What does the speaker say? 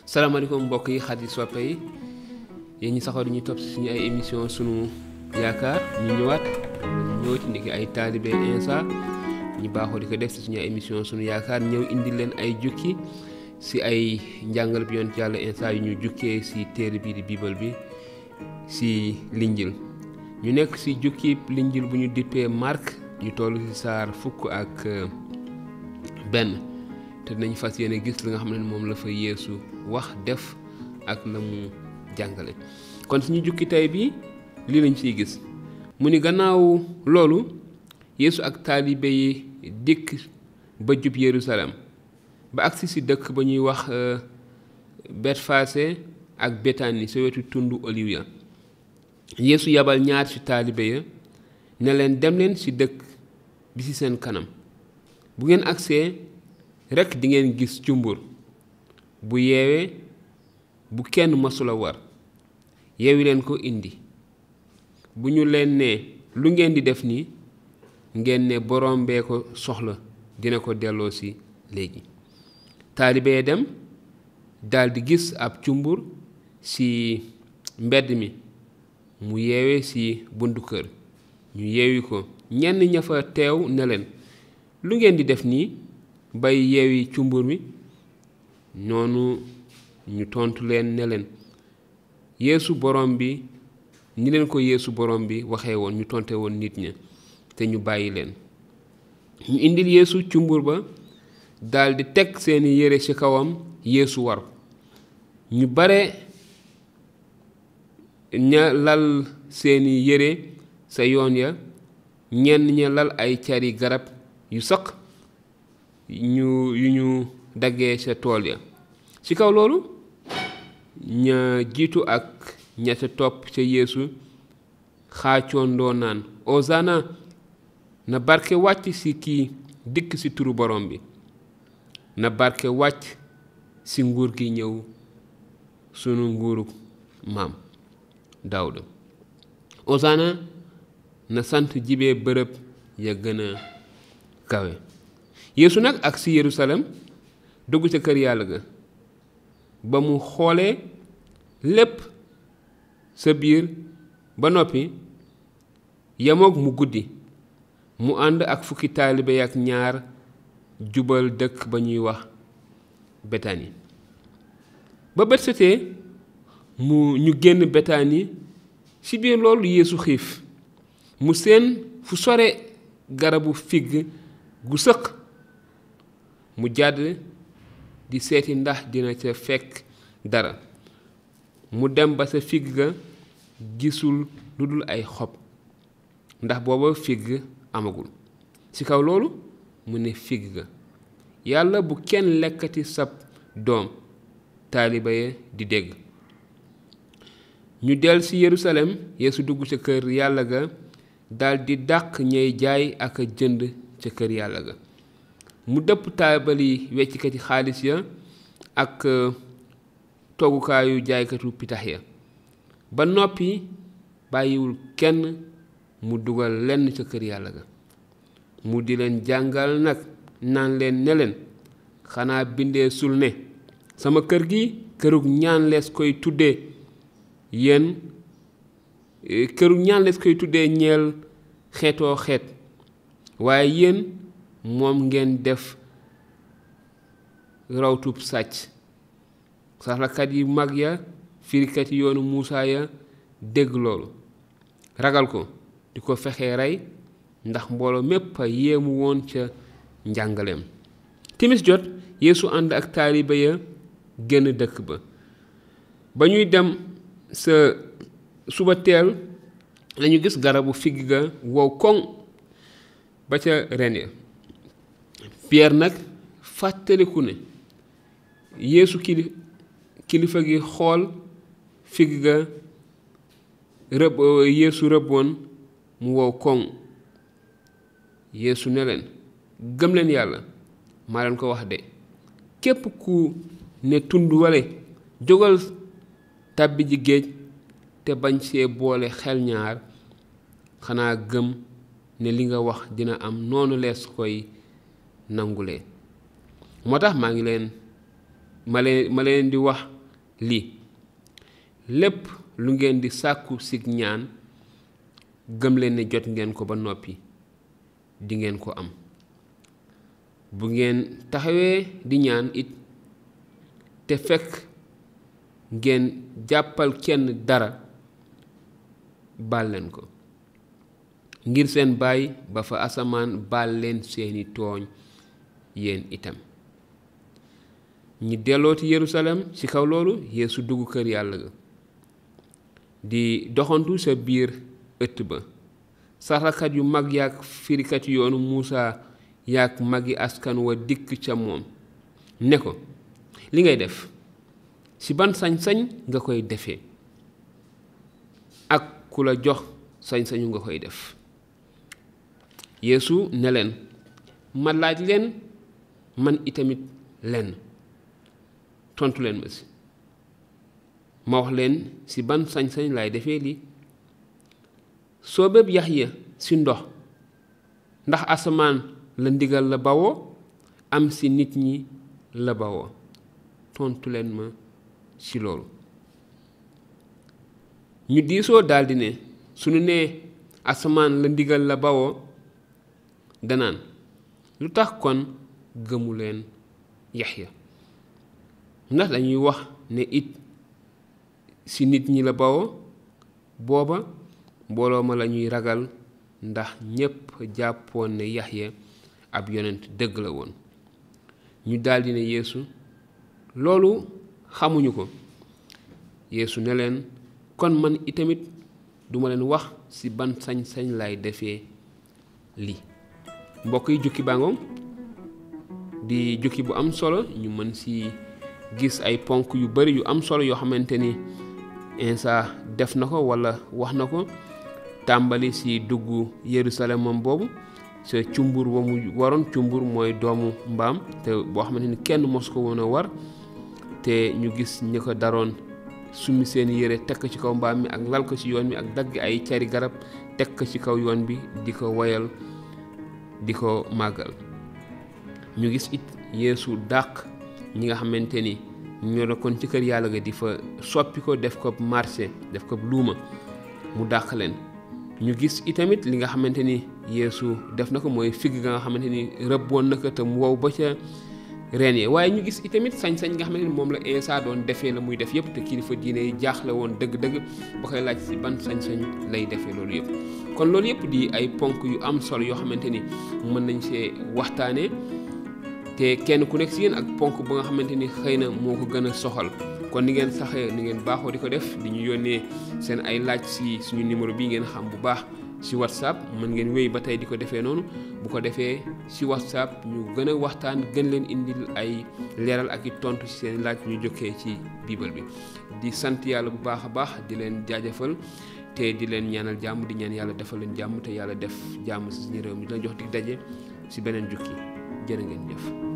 salaamaaleykum mbokk yi xarit yi soppe yi yéen ñi saxoo dañuy topp suñu ay émission sunu yaakaar ñu ñëwaat ci ndiki ay taalibe Insa ñu baaxoo di ko def si suñu ay émission sunu yaakaar ñëw indi leen ay jukki si ay njàngal bi yoon ci yàlla Insa yu ñu jukkee si téere bii di biibal bi si linjil ñu nekk si jukki linjil bu ñu dippee Mark ñu toll si saar fukk ak benn te dinañ fas yéene gis li nga xam ne moom la fa Yeesu wax def ak la mu jàngale kon suñu jukki tey bi lii lañ ciy gis mu ni gannaaw loolu Yeesu ak taalibe yi dikk ba jub Yerusalem ba agsi si dëkk ba ñuy wax Betfase ak Betani sa wetu tundu Oliw ya Yeesu yabal ñaar ci taalibe ya ne leen dem leen ci dëkk bi ci seen kanam bu ngeen agsee rekk di ngeen gis cumbur bu yeewee bu kenn masula war yeewi leen ko indi bu ñu leen ne lu ngeen di def nii ngeen ne boroom bee ko soxla dina ko delloo si léegi taalibe ya dem daldi gis ab cumbur ci mbedd mi mu yeewee ci buntu kër ñu yeewi ko ñenn ña fa teew ne leen lu ngeen di def nii bay yeewi cumbur mi noonu ñu tontu leen ne leen Yeesu borom bi ni leen ko Yeesu borom bi waxee woon ñu tonte woon nit ña te ñu bàyyi leen ñu indil Yeesu cumbur ba daldi teg seeni yére ci kawam Yeesu war ñu bare ña lal seeni yére sa yoon ya ñenn ña lal ay cari garab yu saq yu ñu daggee ca tool ya ci kaw loolu ña jiitu ak ña ca topp ca Yeesu xaacoondoo naan Osana na barke wàcc ci kii dikk ci turu borom bi na barke wàcc ci nguur gi ñëw sunu nguuru maam Daawuda Osana na sant jibee bërëb ya gën a kawe Yeesu nag ak ci Yerusalem dugg ca kër yàlla ga ba mu xoolee lépp sa biir ba noppi yemoog mu guddi mu ànd ak fukki taalibe ak ñaar jubal dëkk ba ñuy wax Betani ba bët setee ñu génn Betani ci biir loolu Yeesu xiif mu seen fu sore garabu figg gu sëq mu jàdd di seeti ndax dina ca fekk dara mu dem ba sa figg ga gisul lu dul ay xob ndax booba figg amagul ci kaw loolu mu ne figg ga yàlla bu kenn lekkati sab doom taaliba ya di dégg ñu del ci Yerusalem Yeesu dugg ca kër yàlla ga daldi dàq ñay jaay ak a jënd ca kër yàlla ga mu dëpp taabali weccikati xaalis ya ak toggukaayu jaaykatu pitax ya ba noppi bàyyiwul kenn mu dugal lenn ca kër yàlla ga mu di leen jàngal nag naan leen ne leen xanaa bindee sul ne sama kër gi kërug ñaan lees koy tuddee yéen kërug ñaan lees koy tuddee ñeel xeetoo xeet waaye yéen moom ngeen def rawtub sàcc saxlakat yi mag ya firikat yi yoonu Muusaa ya dégg loolu ragal ko di ko fexee rey ndax mbooloo mépp a yéemu woon ca njàngaleem timis jot Yeesu ànd ak taaliba ya génn dëkk ba ñuy dem sa suba teel lañu gis garabu figg ga wow koŋ ba ca ren ya Pierre nag fàttaliku ne Yeesu kilifa gi xool figg ga Yeesu rëbboon mu wow koŋ Yeesu ne leen gëm leen yàlla maa leen ko wax de képp ku ne tund wale jógal tàbbi ji géej te bañ see boole xel ñaar xanaa gëm ne li nga wax dina am noonu lees koy nangulee moo tax maa ngi leen ma leen di wax lii lépp lu ngeen di sàkku sig ñaan gëm leen ne jot ngeen ko ba noppi di ngeen ko am bu ngeen taxawee di ñaan it te fekk ngeen jàppal kenn dara baal leen ko ngir seen baay ba fa asamaan baal leen seeni tooñ yéen itam ñi dellooti Yerusalem ci kaw loolu Yeesu dugg kër yàlla ga di doxantu sa biir ëtt ba sarakat yu mag yaak firikat yoonu Muusa yaak magi askan wa dikk ca moom ne ko li ngay def ci ban sañ-sañ nga koy defee ak ku la jox sañ-sañu nga koy def Yeesu ne leen ma laaj leen man itamit lenn tontu leen ma si ma wax leen ci ban sañ-sañ laay defee lii soo bépp Yaxya ci ndox ndax asamaan la ndigal la bawoo am ci nit ñi la bawoo tontu leen ma ci loolu ñu diisoo daldi ne suñu nee asamaan la ndigal la bawoo danaan lu tax kon gëmu leen Yaxya ndax dañuy wax ne it ci nit ñi la bawoo booba mbooloo ma lañuy ragal ndax ñépp jàppoon ne Yaxya ab yonent dëgg la woon ñu daldi ne Yeesu loolu xamuñu ko Yeesu ne leen kon man itamit duma leen wax ci ban sañ-sañ lay defee lii mbokk yi jukki bàngoom di jukki bu am solo ñu mën ci gis ay ponk yu bari yu am solo yoo xamante ni Iisaa def na ko walla wax na ko tàmbali ci dugg Yerusalem moom boobu sa cumbur wa mu waroon cumbur mooy doomu mbaam te boo xamante ni kenn mos ko woon a war te ñu gis ñi ko daroon summi seen yére teg ko ci kaw mbaam mi ak lal ko ci yoon bi ak dagg ay cari garab teg ko ci kaw yoon bi di ko woyal di ko màggal ñu gis it Yeesu dàq ñi nga xamante ni ñoo nekkoon ci kër yàlla ga di fa soppi ko def ko marché def ko luuma mu dàq leen ñu gis itamit li nga xamante ni Yeesu def na ko mooy figg ga nga xamante ni rëbboon na ko te mu wow ba ca reen yi waaye ñu gis itamit sañ-sañ nga xamante ni moom la Iisaa doon defee la muy def yëpp te kilifa diine yi jaaxle woon dëgg-dëgg ba koy laaj ci ban sañ-sañ lay defee loolu yëpp kon loolu yëpp di ay ponk yu am solo yoo xamante ni mën nañ see waxtaanee te kenn ku nekk ci yéen ak ponk ba nga xamante ni xëy na moo ko gën a soxal kon ni ngeen saxee ni ngeen baaxoo di ko def di ñu yónnee seen ay laaj ci suñu numéro bi ngeen xam bu baax ci WhatsApp mën ngeen wéy ba tey di ko defee noonu bu ko defee ci WhatsApp ñu gën a waxtaan gën leen indil ay leeral ak i tontu ci seen laaj ñu jokkee ci biibal bi di sant yàlla bu baax a baax di leen jaajëfal te di leen ñaanal jàmm di ñaan yàlla defal leen jàmm te yàlla def jàmm ci suñu réew mi di leen jox dig daje ci beneen jukki jërë ngeen jëf